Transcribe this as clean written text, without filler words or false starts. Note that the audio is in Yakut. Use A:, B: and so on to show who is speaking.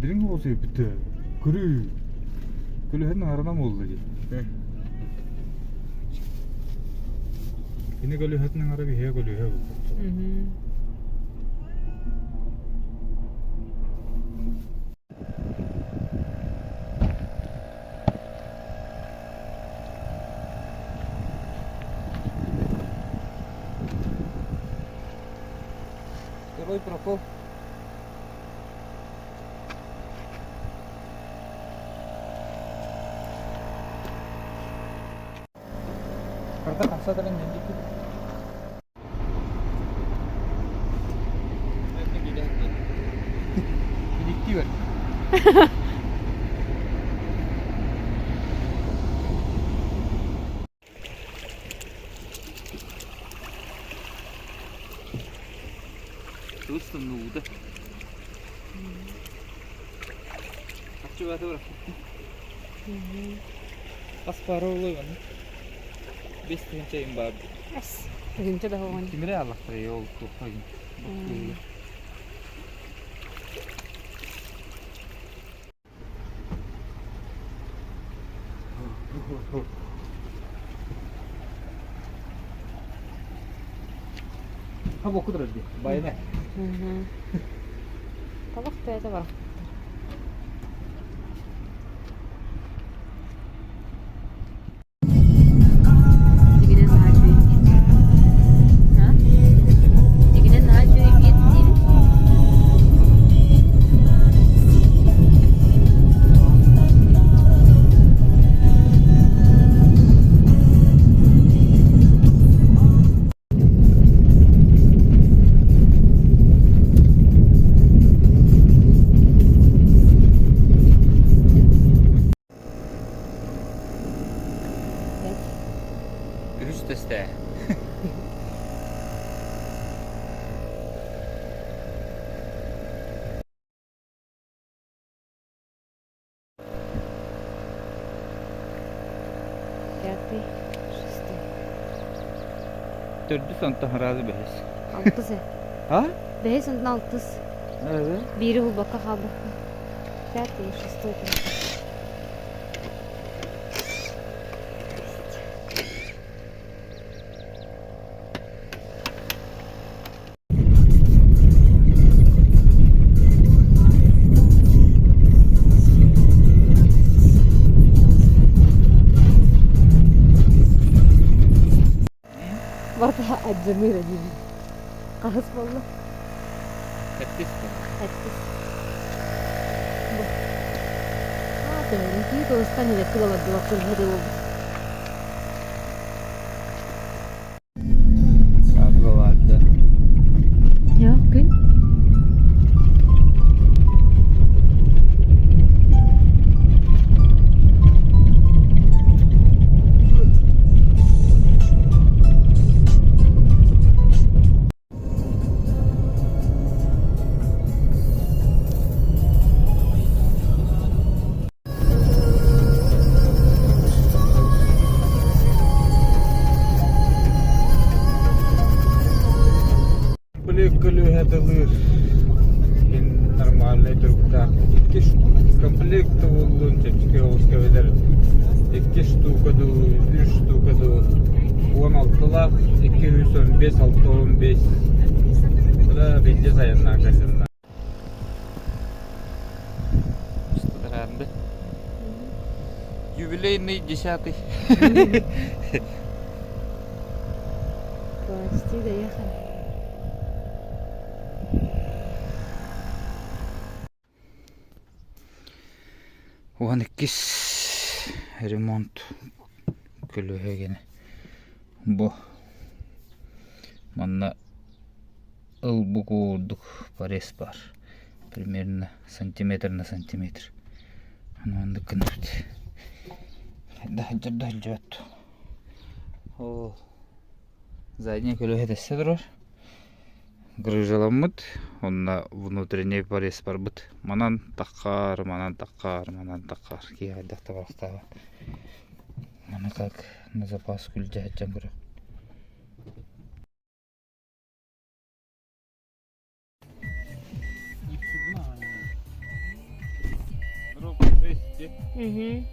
A: Дириҥ оҕус эбит Көрүү. Көлөһүн аҥарынан буолла дии. Кини көлөһөтүн аҥара биһиэ көлөһө буолбут. Второй прокол. Карта тахса туран Иликтии бэр. Туус тымныы Харчы баата бырахпыттын. Ас баара буолуой манна? 5 тыһыынча им баар.
B: Ас. Тыһыынча да оҕон.
A: Тимире аллахтара ол туохха Хабокку турар дии, байына.
B: Табах бэйэтэ бар. Дьиҥинэн наһаа үчүгэй. А? Дьиҥинэн наһаа үчүгэй биир диибин.
A: Үһүс тэстээ.
B: Пятый, шестой.
A: Төрдүс онтон сразу бэһис.
B: Алтыс ээ.
A: А?
B: Бэһис онтон алтыс. Биири булбакка хаалбыккын. Пятый, шестой. Барыта адьамыыр диибин. Хаһыс буолла?
A: Сэттис.
B: Сэттис. Бу. Аа, төһөрүн туостан илэкки олордубаккын буолбут.
A: Бывает,
B: Күн.
A: Били көлүөһэ дылыыр мин нормальнай туруктаах икки комплект буллун чэпчэки оҕус кэбитэр икки штука дуу үс штука дуу 16-лаах 215 615 Куда везде сайыннаан кэллим Юбилейный десятый.
B: Почти доехали.
A: 12 ремонт көлөһөгene бу манна ылбы курдук порез баар примерно сантиметр на сантиметр маннык гынабыт да сылдьыбат ол задний көлөһө тэссэ турар грыжаламмыт уонна внутренний порез барбыт манан таххаар манан таххаар манан таххаар киһи хайдах да барахтаабат маны как на запас күлдьэ сылдьан көрөҕүн
B: Угу.